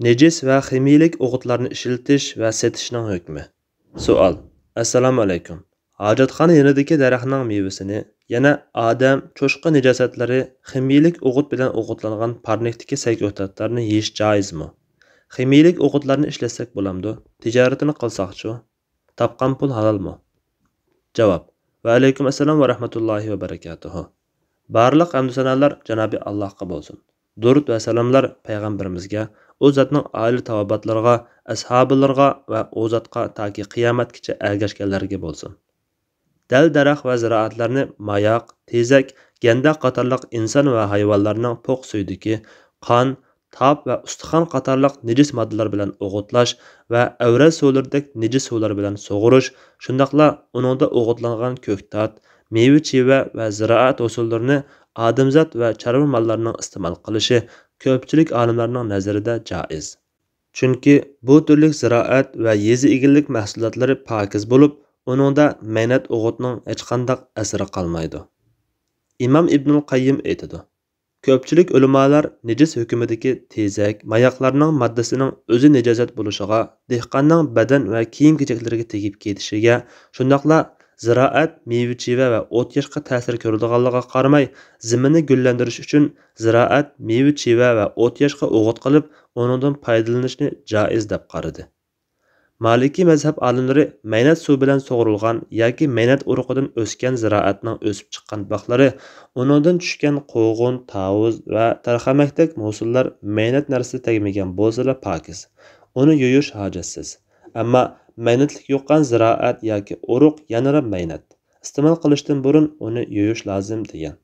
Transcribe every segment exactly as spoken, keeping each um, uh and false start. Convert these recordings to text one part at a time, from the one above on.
نىجىس ۋە خىمىيىلىك ئوغۇتلارنى ئىشلىتىش ۋە سېتىشنىڭ ھۆكمى. سوئال. ئەسسالامۇ ئەلەيكۇم. ھاجەتخانا يېنىدىكى دەرەخنىڭ مېۋىسىنى، يەنە ئادەم، چوشقا نىجاسەتلىرى، خىمىيىلىك ئوغۇت بىلەن ئوغۇتلانغان پارنىكتىكى سەگە ئۆتەتلەرنى يېيىش جائىزمۇ؟ خىمىيىلىك ئوغۇتلارنى ئىشلەتسەك بولامدۇ؟ تىجارىتىنى قىلساقچۇ؟ تاپقان پۇل ھالالمۇ؟ جاۋاب. ۋەئەلەيكۇم ئەسسالام ۋە رەھمەتۇللاھى ۋە بەرىكاتۇھۇ. بارلىق ھەمدۇ سانالار جانابى ئاللاھقا بولسۇن. دۇرۇد ۋە سالاملار پەيغەمبىرىمىزگە، ئۇ زاتنىڭ ئائىلە تاۋابىئاتلىرىغا، ئەسھابىلىرىغا ۋە ئۇ زاتقا تاكى قىيامەتكىچە ئەگەشكەنلەرگە بولسۇن. دەل-دەرەخ ۋە زىرائەتلەرنى ماياق، تېزەك، گەندە قاتارلىق ئىنسان ۋە ھايۋانلارنىڭ پوق سۈيدۈكى، قان، تاپ ۋە ئۇستىخان قاتارلىق نىجىس ماددىلار بىلەن ئوغۇتلاش ۋە ئەۋرەت سۇلىرىدەك نىجىس سۇلار بىلەن سۇغۇرۇش، شۇنداقلا ئۇنىڭدا ئوغۇتلانغان كۆكتات، مېۋە-چىۋە ۋە زىرائەت ھوسۇللىرىنى ئادەمزات ۋە چارۋا ماللارنىڭ ئىستېمال قىلىشى كۆپچىلىك ئالىملارنىڭ نەزىرىدە جائىز. چۈنكى بۇ تۈرلۈك زىرائەت ۋە يېزا ئىگىلىك مەھسۇلاتلىرى پاكىز بولۇپ، ئۇنىڭدا مەينەت ئوغۇتنىڭ ھېچقانداق ئەسىرى قالمايدۇ. ئىمام ئىبنۇل قەييىم ئېيتىدۇ، كۆپچىلىك ئۆلىمالار نىجىس ھۆكمىدىكى تېزەك، ماياقلارنىڭ ماددىسىنىڭ ئۆزى نىجاسەت بولۇشىغا، دېھقاننىڭ بەدەن ۋە كىيىم-كېچەكلىرىگە تېگىپ كېتىشىگە، شۇنداقلا زىرائەت، مېۋە-چىۋە ۋە ئوت-ياشقا تەسىر كۆرىدىغانلىقىغا قارىماي، زېمىننى گۈللەندۈرۈش ئۈچۈن زىرائەت، مېۋە-چىۋە ۋە ئوت-ياشقا ئوغۇت قىلىپ، ئۇنىڭدىن پايدىلىنىشنى جائىز دەپ قارىدى. مالىكىي مەزھەپ ئالىملىرى مەينەت سۇ بىلەن سۇغۇرۇلغان ياكى مەينەت ئۇرۇقىدىن ئۆسكەن زىرائەتنىڭ ئۆسۈپ چىققان باغلىرى، ئۇنىڭدىن چۈشكەن قوغۇن، تاۋۇز ۋە تەرخەمەكتەك ھوسۇللار مەينەت نەرسىدە تەگمىگەن بولسىلا پاكىز. ئۇنى يۇيۇش ھاجەتسىز. ئەمما مەينەتلىك يۇققان زىرائەت ياكى ئۇرۇق يەنىلا مەينەت. ئىستېمال قىلىشتىن بۇرۇن ئۇنى يۇيۇش لازىم، دېگەن.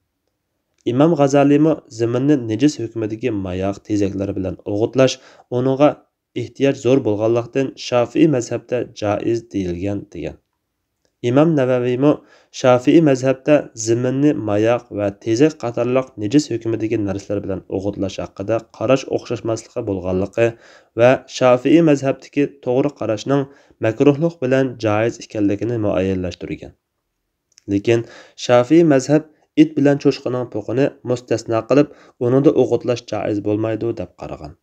ئىمام غازالىمۇ زېمىننى نىجىس ھۆكمىدىكى ماياق، تېزەكلەر بىلەن ئوغۇتلاش ئۇنىڭغا ئېھتىياج زور بولغانلىقتىن، شافىئىي مەزھەپتە جائىز دېيىلگەن، دېگەن. ئىمام نەۋەۋىمۇ شافىئىي مەزھەپتە زېمىننى ماياق ۋە تېزەك قاتارلىق نىجىس ھۆكمىدىكى نەرسىلەر بىلەن ئوغۇتلاش ھەققىدە قاراش ئوخشاشماسلىقى بولغانلىقى ۋە شافىئىي مەزھەپتىكى توغرا قاراشنىڭ مەكرۇھلۇق بىلەن جائىز ئىكەنلىكىنى مۇئەييەنلەشتۈرگەن. لېكىن شافىئىي مەزھەپ ئىت بىلەن چوشقىنىڭ پوقىنى مۇستەسنا قىلىپ، ئۇنىڭدا ئوغۇتلاش جائىز بولمايدۇ، دەپ قارىغان.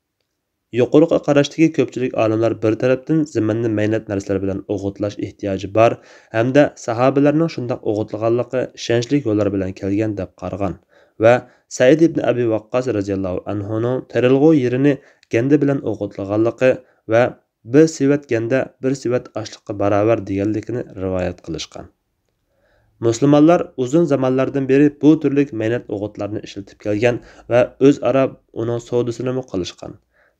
يۇقىرىقى قاراشتىكى كۆپچىلىك ئالىملار بىر تەرەپتىن زېمىننى مەينەت نەرسىلەر بىلەن ئوغۇتلاش ئېھتىياجى بار ھەمدە ساھابىلەرنىڭ شۇنداق ئوغۇتلىغانلىقى ئىشەنچلىك يوللار بىلەن كەلگەن دەپ قارىغان ۋە سەئىد ئىبنى ئەبى ۋەققاس رەزىياللاھۇ ئەنھۇنىڭ تېرىلغۇ يېرىنى گەندە بىلەن ئوغۇتلىغانلىقى ۋە بىر سېۋەت گەندە بىر سېۋەت ئاشلىققا باراۋەر دېگەنلىكىنى رىۋايەت قىلىشقان. مۇسۇلمانلار ئۇزۇن زامانلاردىن بېرى بۇ تۈرلۈك مەينەت ئوغۇتلارنى ئىشلىتىپ كەلگەن ۋە ئۆزئارا ئۇنىڭ سودىسىنىمۇ قىلىشقان.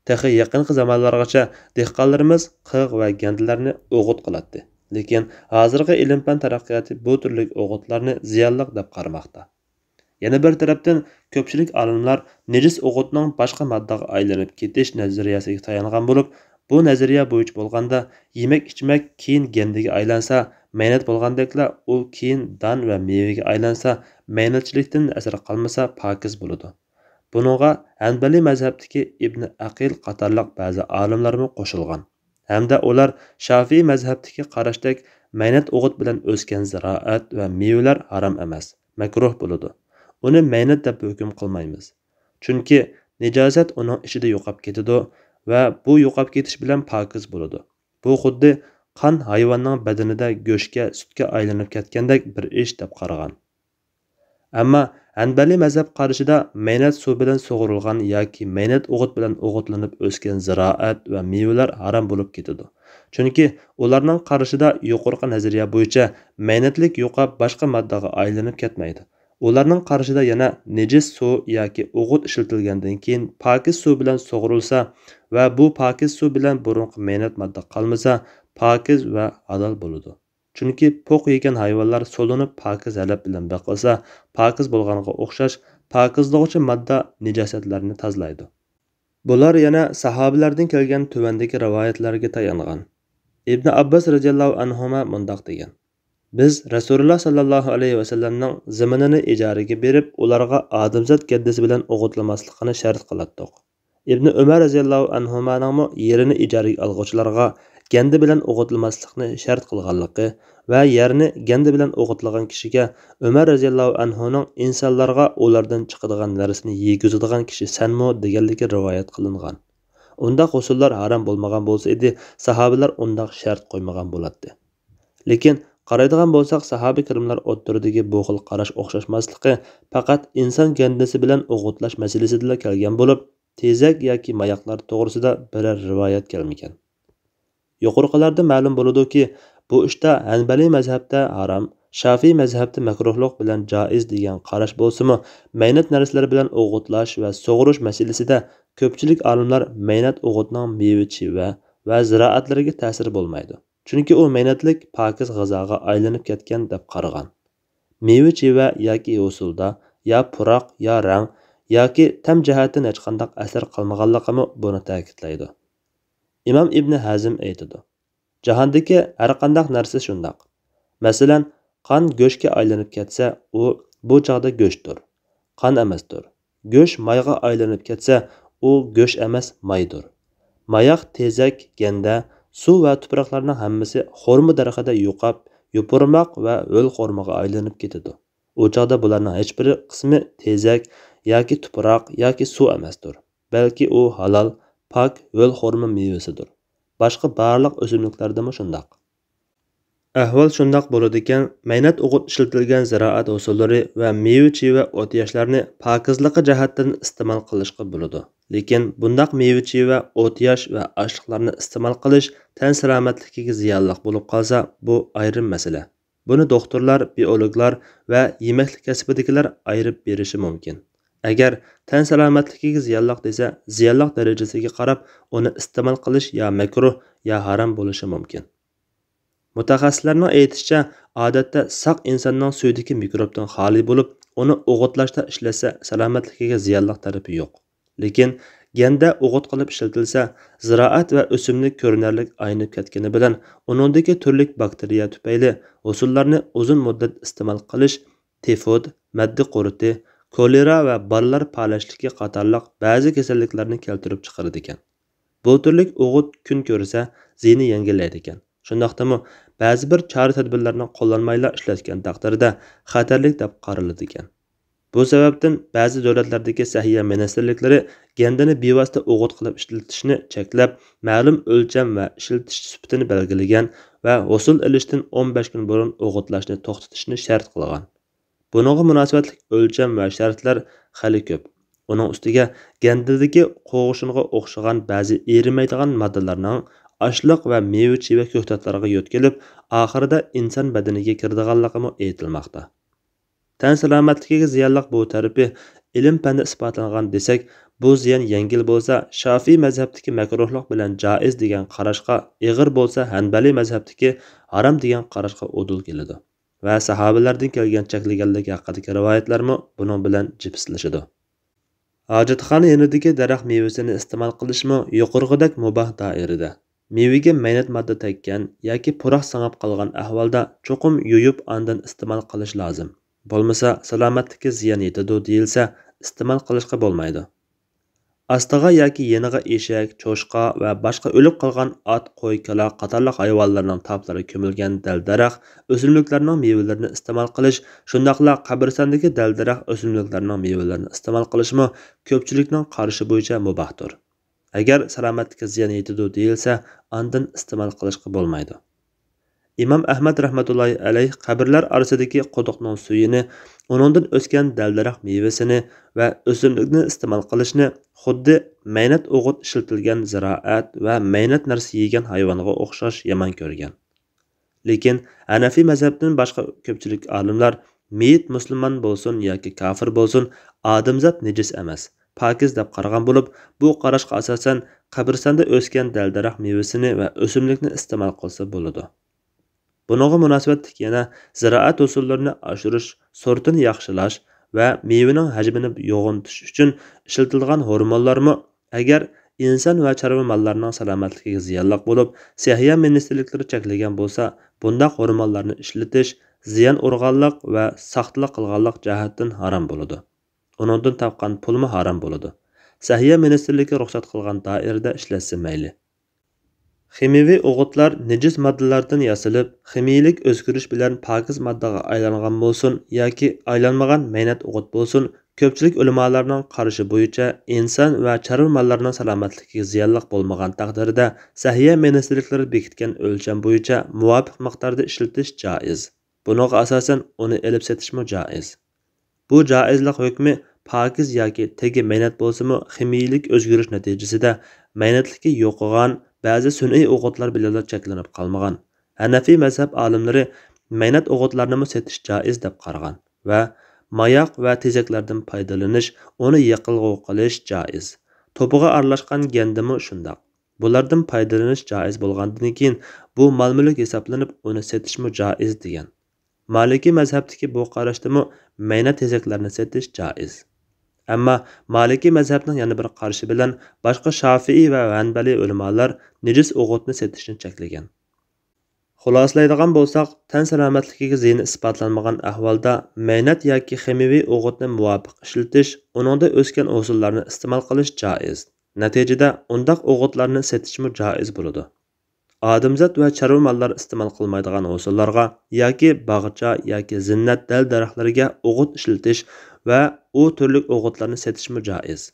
تېخى يېقىنقى زامانلارغىچە دېھقانلىرىمىز قىغ ۋە گەندىلەرنى ئوغۇت قىلاتتى. لېكىن ھازىرقى ئىلىم-پەن تەرەققىياتى بۇ تۈرلۈك ئوغۇتلارنى زىيانلىق دەپ قارىماقتا. يەنە بىر تەرەپتىن، كۆپچىلىك ئالىملار نىجىس ئوغۇتنىڭ باشقا ماددىغا ئايلىنىپ كېتىش نەزەرىيەسىگە تايانغان بولۇپ، بۇ نەزەرىيە بويىچە بولغاندا، يېمەك-ئىچمەك كېيىن گەندىگە ئايلانسا، مەينەت بولغاندەكلا، ئۇ كېيىن دان ۋە مېۋىگە ئايلانسا، مەينەتچىلىكتىن ئەسەر قالمىسا، پاكىز بولىدۇ. بۇنىڭغا ھەنبەلىي مەزھەپتىكى ئىبنى ئەقىل قاتارلىق بەزى ئالىملارمۇ قوشۇلغان. ھەمدە ئۇلار شافىئىي مەزھەپتىكى قاراشتەك مەينەت ئوغۇت بىلەن ئۆسكەن زىرائەت ۋە مېۋىلەر ھارام ئەمەس، مەكرۇھ بولىدۇ. ئۇنى مەينەت دەپ ھۆكۈم قىلمايمىز. چۈنكى نىجاسەت ئۇنىڭ ئىچىدە يوقاپ كېتىدۇ ۋە بۇ يوقاپ كېتىش بىلەن پاكىز بولىدۇ. بۇ خۇددى قان ھايۋاننىڭ بەدىنىدە گۆشكە، سۈتكە ئايلىنىپ كەتكەندەك بىر ئىش دەپ قارىغان. ئەمما ھەنبەلىي مەزھەپ قارىشىدا مەينەت سۇ بىلەن سۇغۇرۇلغان ياكى مەينەت ئوغۇت بىلەن ئوغۇتلىنىپ ئۆسكەن زىرائەت ۋە مېۋىلەر ھارام بولۇپ كېتىدۇ. چۈنكى ئۇلارنىڭ قارىشىدا يۇقىرىقى نەزەرىيە بويىچە مەينەتلىك يوقاپ باشقا ماددىغا ئايلىنىپ كەتمەيدۇ. ئۇلارنىڭ قارىشىدا يەنە نىجىس سۇ ياكى ئوغۇت ئىشلىتىلگەندىن كېيىن پاكىز سۇ بىلەن سۇغۇرۇلسا ۋە بۇ پاكىز سۇ بىلەن بۇرۇنقى مەينەت ماددا قالمىسا، پاكىز ۋە ھالال بولىدۇ. چۈنكى پوق يېگەن ھايۋانلار سولىنىپ پاكىز ھەلەپ بىلەن بېقىلسا، پاكىز بولغانغا ئوخشاش، پاكىزلىغۇچى ماددا نىجاسەتلەرنى تازىلايدۇ. بۇلار يەنە ساھابىلەردىن كەلگەن تۆۋەندىكى رىۋايەتلەرگە تايانغان. ئىبنى ئابباس رەزىياللاھۇ ئەنھۇما مۇنداق دېگەن: بىز رەسۇلۇللا ساللاللاھۇ ئەلەيھى ۋەسەللەمنىڭ زېمىنىنى ئىجارىگە بېرىپ، ئۇلارغا ئادەمزات گەندىسى بىلەن ئوغۇتلىماسلىقىنى شەرت قىلاتتۇق. ئىبنى ئۆمەر رەزىياللاھۇ ئەنھۇمانىڭمۇ يېرىنى ئىجارىگە ئالغۇچىلارغا گەندە بىلەن ئوغۇتلىماسلىقنى شەرت قىلغانلىقى ۋە يەرنى گەندە بىلەن ئوغۇتلىغان كىشىگە ئۆمەر رەزىياللاھۇ ئەنھۇنىڭ ئىنسانلارغا ئۇلاردىن چىقىدىغان نەرسىنى يېگۈزىدىغان كىشى سەنمۇ دېگەنلىكى رىۋايەت قىلىنغان. ئۇنداق ھوسۇللار ھارام بولمىغان بولسا ئىدى، ساھابىلەر ئۇنداق شەرت قويمىغان بولاتتى. لېكىن، قارايدىغان بولساق، ساھابە كىراملار ئوتتۇرىدىكى بۇ خىل قاراش ئوخشاشماسلىقى پەقەت ئىنسان گەندىسى بىلەن ئوغۇتلاش مەسىلىسىدىلا كەلگەن بولۇپ، تېزەك ياكى ماياقلار توغرىسىدا بىرەر رىۋايەت كەلمىگەن. يۇقىرىقىلاردىن مەلۇم بولىدۇكى، بۇ ئىشتا ھەنبەلىي مەزھەپتە ھارام، شافىئىي مەزھەپتە مەكرۇھلۇق بىلەن جائىز دېگەن قاراش بولسىمۇ، مەينەت نەرسىلەر بىلەن ئوغۇتلاش ۋە سۇغۇرۇش مەسىلىسىدە كۆپچىلىك ئالىملار مەينەت ئوغۇتنىڭ مېۋە-چىۋە ۋە زىرائەتلىرىگە تەسىرى بولمايدۇ، چۈنكى ئۇ مەينەتلىك پاكىز غىزاغا ئايلىنىپ كەتكەن دەپ قارىغان. مېۋە-چىۋە ياكى ھوسۇلدا يا پۇراق، يا رەڭ، ياكى تەم جەھەتتىن ھېچقانداق ئەسەر قالمىغانلىقىمۇ بۇنى تەكىتلەيدۇ. ئىمام ئىبنى ھەزم ئېيتىدۇ، جاھاندىكى ھەرقانداق نەرسە شۇنداق. مەسىلەن، قان گۆشكە ئايلىنىپ كەتسە، ئۇ بۇ چاغدا گۆشتۇر، قان ئەمەستۇر. گۆش مايغا ئايلىنىپ كەتسە، ئۇ گۆش ئەمەس، مايدۇر. ماياق، تېزەك، گەندە، سۇ ۋە تۇپراقلارنىڭ ھەممىسى خورما دەرىخىدە يوقاپ، يوپۇرماق ۋە ھۆل خورمىغا ئايلىنىپ كېتىدۇ. ئۇ چاغدا بۇلارنىڭ ھېچبىرى قىسمى تېزەك ياكى تۇپراق ياكى سۇ ئەمەستۇر، بەلكى ئۇ ھالال، پاك، ھۆل خورما مېۋىسىدۇر. باشقا بارلىق ئۆسۈملۈكلەردىمۇ شۇنداق. ئەھۋال شۇنداق بولىدىكەن، مەينەت ئوغۇت ئىشلىتىلگەن زىرائەت ھوسۇللىرى ۋە مېۋە-چىۋە، ئوت-ياشلارنى پاكىزلىقى جەھەتتىن ئىستېمال قىلىشقا بولىدۇ. لېكىن بۇنداق مېۋە-چىۋە، ئوت-ياش ۋە ئاشلىقلارنى ئىستېمال قىلىش تەن سالامەتلىكىگە زىيانلىق بولۇپ قالسا، بۇ ئايرىم مەسىلە. بۇنى دوختۇرلار، بىئولوگلار ۋە يېمەكلىك كەسپىدىكىلەر ئايرىپ بېرىشى مۇمكىن. ئەگەر تەن سالامەتلىكىگە زىيانلىق دېسە، زىيانلىق دەرىجىسىگە قاراپ ئۇنى ئىستېمال قىلىش يا مەكرۇھ، يا ھارام بولۇشى مۇمكىن. مۇتەخەسسىسلەرنىڭ ئېيتىشىچە، ئادەتتە ساق ئىنساننىڭ سۈيىدىكى مىكروبتىن خالىي بولۇپ، ئۇنى ئوغۇتلاشتا ئىشلەتسە، سالامەتلىكىگە زىيانلىق تەرىپى يوق. لېكىن گەندە ئوغۇت قىلىپ ئىشلىتىلسە، زىرائەت ۋە ئۆسۈملۈك كۆرۈنەرلىك ئاينىپ كەتكىنى بىلەن، ئۇنىڭدىكى تۈرلۈك باكتېرىيە تۈپەيلى ھوسۇللارنى ئۇزۇن مۇددەت ئىستېمال قىلىش تىفود، مەددە قۇرۇتى، كولېرا ۋە بالىلار پالەچلىكى قاتارلىق بەزى كېسەللىكلەرنى كەلتۈرۈپ چىقىرىدىكەن. بۇ تۈرلۈك ئوغۇت كۈن كۆرسە، زىيىنى يەڭگىللەيدىكەن. شۇنداقتىمۇ، بەزى بىر چارە-تەدبىرلەرنى قوللانمايلا ئىشلەتكەن تەقدىردە، خەتەرلىك دەپ قارىلىدىكەن. بۇ سەۋەبتىن، بەزى دۆلەتلەردىكى سەھىيە مىنىستىرلىكلىرى گەندىنى بىۋاسىتە ئوغۇت قىلىپ ئىشلىتىشنى چەكلەپ، مەلۇم ئۆلچەم ۋە ئىشلىتىش سۈپىتىنى بەلگىلىگەن ۋە ھوسۇل ئېلىشتىن ئون بەش كۈن بۇرۇن ئوغۇتلاشنى توختىتىشنى شەرت قىلغان. بۇنىڭغا مۇناسىۋەتلىك ئۆلچەم ۋە شەرتلەر خېلى كۆپ. ئۇنىڭ ئۈستىگە گەندىدىكى قوغۇشۇنغا ئوخشىغان بەزى ئېرىمەيدىغان ماددىلارنىڭ ئاشلىق ۋە مېۋە-چېۋە كۆكتاتلارغا يۆتكىلىپ، ئاخىرىدا ئىنسان بەدىنىگە كىرىدىغانلىقىمۇ ئېيتىلماقتا. تەن سالامەتلىكىگە زىيانلىق بۇ تەرىپى ئىلىم-پەندە ئىسپاتلانغان دېسەك، بۇ زىيان يەڭگىل بولسا، شافىئىي مەزھەپتىكى مەكرۇھلۇق بىلەن جائىز دېگەن قاراشقا، ئېغىر بولسا، ھەنبەلىي مەزھەپتىكى ھارام دېگەن قاراشقا ئۇدۇل كېلىدۇ. ۋە ساھابىلەردىن كەلگەن چەكلىگەنلىك ھەققىدىكى رىۋايەتلەرمۇ بۇنىڭ بىلەن جىپسلىشىدۇ. ھاجەتخانا يېنىدىكى دەرەخ مېۋىسىنى ئىستېمال قىلىشمۇ يۇقىرىقىدەك مۇباھ دائىرىدە. مېۋىگە مەينەت ماددا تەگكەن ياكى پۇراق سىڭىپ قالغان ئەھۋالدا چوقۇم يۇيۇپ ئاندىن ئىستېمال قىلىش لازىم. بولمىسا سالامەتلىككە زىيان يېتىدۇ دېيىلسە، ئىستېمال قىلىشقا بولمايدۇ. ئاستىغا ياكى يېنىغا ئېشەك، چوشقا ۋە باشقا ئۆلۈپ قالغان ئات، قوي، كالا قاتارلىق ھايۋانلارنىڭ تاپلىرى كۆمۈلگەن دەل-دەرەخ، ئۆسۈملۈكلەرنىڭ مېۋىلىرىنى ئىستېمال قىلىش، شۇنداقلا قەبرىستاندىكى دەل-دەرەخ، ئۆسۈملۈكلەرنىڭ مېۋىلىرىنى ئىستېمال قىلىشمۇ كۆپچىلىكنىڭ قارىشى بويىچە مۇباھتۇر. ئەگەر سالامەتلىككە زىيان يېتىدۇ دېيىلسە، ئاندىن ئىستېمال قىلىشقا بولمايدۇ. ئىمام ئەھمەد رەھمەتۇللاھى ئەلەيھ قەبرىلەر ئارىسىدىكى قۇدۇقنىڭ سۈيىنى، ئۇنىڭدىن ئۆسكەن دەل-دەرەخ مېۋىسىنى ۋە ئۆسۈملۈكنى ئىستېمال قىلىشنى خۇددى مەينەت ئوغۇت ئىشلىتىلگەن زىرائەت ۋە مەينەت نەرسە يېگەن ھايۋانغا ئوخشاش يامان كۆرگەن. لېكىن ھەنەفىي مەزھەپتىن باشقا كۆپچىلىك ئالىملار مېيىت مۇسۇلمان بولسۇن ياكى كاپىر بولسۇن، ئادەمزات نىجىس ئەمەس، پاكىز دەپ قارىغان بولۇپ، بۇ قاراشقا ئاساسەن قەبرىستاندا ئۆسكەن دەل-دەرەخ مېۋىسىنى ۋە ئۆسۈملۈكنى ئىستېمال قىلسا بولىدۇ. بۇنىڭغا مۇناسىۋەتلىك يەنە زىرائەت ھوسۇللىرىنى ئاشۇرۇش، سورتىنى ياخشىلاش ۋە مېۋىنىڭ ھەجمىنى يوغىنىتىش ئۈچۈن ئىشلىتىلىدىغان ھورمونلارمۇ، ئەگەر ئىنسان ۋە چارۋا ماللارنىڭ سالامەتلىكىگە زىيانلىق بولۇپ، سەھىيە مىنىستىرلىكلىرى چەكلىگەن بولسا، بۇنداق ھورمونلارنى ئىشلىتىش زىيان ئۇرغانلىق ۋە ساختىلىق قىلغانلىق جەھەتتىن ھارام بولىدۇ. ئۇنىڭدىن تاپقان پۇلمۇ ھارام بولىدۇ. سەھىيە مىنىستىرلىكى رۇخسەت قىلغان دائىرىدە ئىشلەتسە مەيلى. خىمىيىۋى ئوغۇتلار نىجىس ماددىلارتىن ياسىلىپ، خىمىيىلىك ئۆزگىرىش بىلەن پاكىز ماددىغا ئايلانغان بولسۇن ياكى ئايلانمىغان مەينەت ئوغۇت بولسۇن، كۆپچىلىك ئۆلىمالارنىڭ قارىشى بويىچە، ئىنسان ۋە چارۋا ماللىرىنىڭ سالامەتلىكىگە زىيانلىق بولمىغان تەقدىردە، سەھىيە مىنىستىرلىكلىرى بېكىتكەن ئۆلچەم بويىچە مۇۋاپىق مىقداردا ئىشلىتىش جائىز. بۇنىڭغا ئاساسەن، ئۇنى ئېلىپ سېتىشمۇ جائىز. بۇ جائىزلىق ھۆكمى پاكىز ياكى تېگى مەينەت بولسىمۇ، خىمىيىلىك ئۆزگىرىش نەتىجىسىدە مەينەتلىكى يوقىغان بەزى سۈنئىي ئوغۇتلار بىلەنلا چەكلىنىپ قالمىغان. ھەنەفىي مەزھەپ ئالىملىرى مەينەت ئوغۇتلارنىمۇ سېتىش جائىز دەپ قارىغان ۋە ماياق ۋە تېزەكلەردىن پايدىلىنىش، ئۇنى يېقىلغۇ قىلىش جائىز. توپىغا ئارىلاشقان گەندىمۇ شۇنداق. بۇلاردىن پايدىلىنىش جائىز بولغاندىن كېيىن، بۇ مال-مۈلۈك ھېسابلىنىپ، ئۇنى سېتىشمۇ جائىز دېگەن. مالىكىي مەزھەپتىكى بۇ قاراشتىمۇ مەينەت تېزەكلەرنى سېتىش جائىز. ئەمما مالىكىي مەزھەپنىڭ يەنە بىر قارىشى بىلەن باشقا شافىئىي ۋە ھەنبەلىي ئۆلىمالار نىجىس ئوغۇتنى سېتىشنى چەكلىگەن. خۇلاسىلەيدىغان بولساق، تەن سالامەتلىكىگە زىيىنى ئىسپاتلانمىغان ئەھۋالدا مەينەت ياكى خىمىيەۋى ئوغۇتنى مۇۋاپىق ئىشلىتىش، ئۇنىڭدا ئۆسكەن ھوسۇللارنى ئىستېمال قىلىش جائىز. نەتىجىدە، ئۇنداق ئوغۇتلارنى سېتىشمۇ جائىز بولىدۇ. ئادەمزات ۋە چارۋا ماللار ئىستېمال قىلمايدىغان ھوسۇللارغا ياكى باغچا ياكى زىننەت دەل-دەرەخلىرىگە ئوغۇت ئىشلىتىش ۋە ئۇ تۈرلۈك ئوغۇتلارنى سېتىشمۇ جائىز.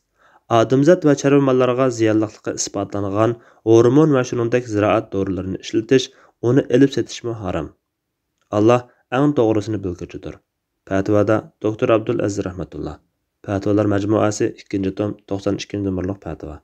ئادەمزات ۋە چارۋا ماللارغا زىيانلىقلىقى ئىسپاتلانغان ھورمون ۋە شۇنىڭدەك زىرائەت دورىلىرىنى ئىشلىتىش، ئۇنى ئېلىپ سېتىشمۇ ھارام. ئاللا ئەڭ توغرىسىنى بىلگۈچىدۇر. پەتىۋادا دوكتور ئابدۇل ئەزىز رەھمەتۇللا. پەتىۋالار مەجمۇئەسى، ئىككىنچى توم، توقسان ئىككىنچى نومۇرلۇق پەتىۋا.